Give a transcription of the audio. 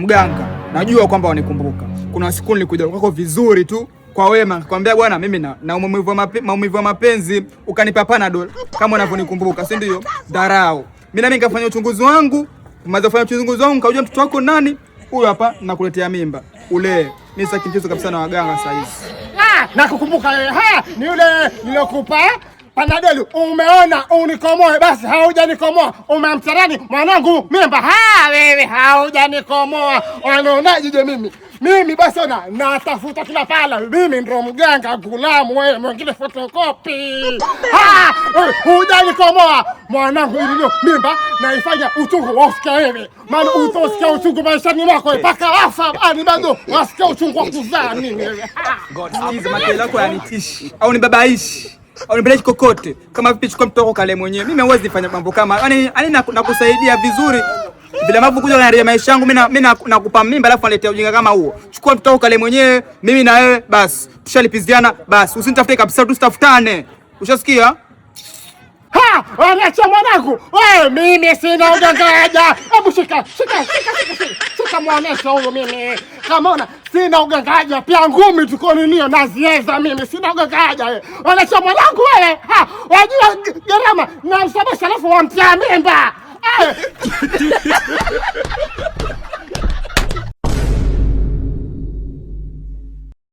Mganga, najua kwamba wanikumbuka. Kuna siku nilikuja kwako vizuri tu kwa wema, nikwambia bwana, mimi na maumivu ya mapenzi, ukanipa Panadol kama unavyonikumbuka, si ndio? Dharau. Mimi nami nikafanya uchunguzi wangu, kumaliza kufanya uchunguzi wangu nikajua mtoto wako nani? Huyu hapa, nakuletea mimba. Ulee. Mimi sitaki mchezo kabisa na waganga sasa hizi. Ah, nakukumbuka wewe. Ha, ni yule nilokupa Panadol, umeona unikomoe, basi haujanikomoa. Umemtarani mwanangu mimba. Ha, wewe haujanikomoa. Wanaonaje je mimi? Mimi basi ona natafuta kila pala. Mimi ndo mganga gulamu, wewe mwingine photocopy. Ha, hujanikomoa mwanangu, ilio mimba naifanya uchungu wasikia wewe. Maana utosikia uchungu maishani mwako mpaka afa, ani bado wasikia uchungu wa kuzaa mimi wewe. Sikiza, makelele yako yanitishi au nibabaishi au nipeleke kokote. Kama vipi, chukua mtoto wako kale mwenyewe. Mimi hawezi fanya mambo kama yani nakusaidia vizuri vile ambavyo kuja unaniharibia maisha yangu, mimi nakupa mimba alafu unaletea ujinga kama huo. Chukua mtoto wako kale mwenyewe, mimi na wewe basi tushalipiziana, basi usinitafute kabisa, tusitafutane. Ushasikia? Ha, wanacha mwanangu. Wewe mimi sina ugangaja. Hebu shika, shika, shika, shika, shika. Shika mwanesha huyo mimi. Kama ona sina ugangaja, pia ngumi tuko ninio naziweza mimi, sina ugangaja wewe. Wanacha mwanangu wewe. Ha, wajua gharama na msabasha alafu wamtia mimba. Eh.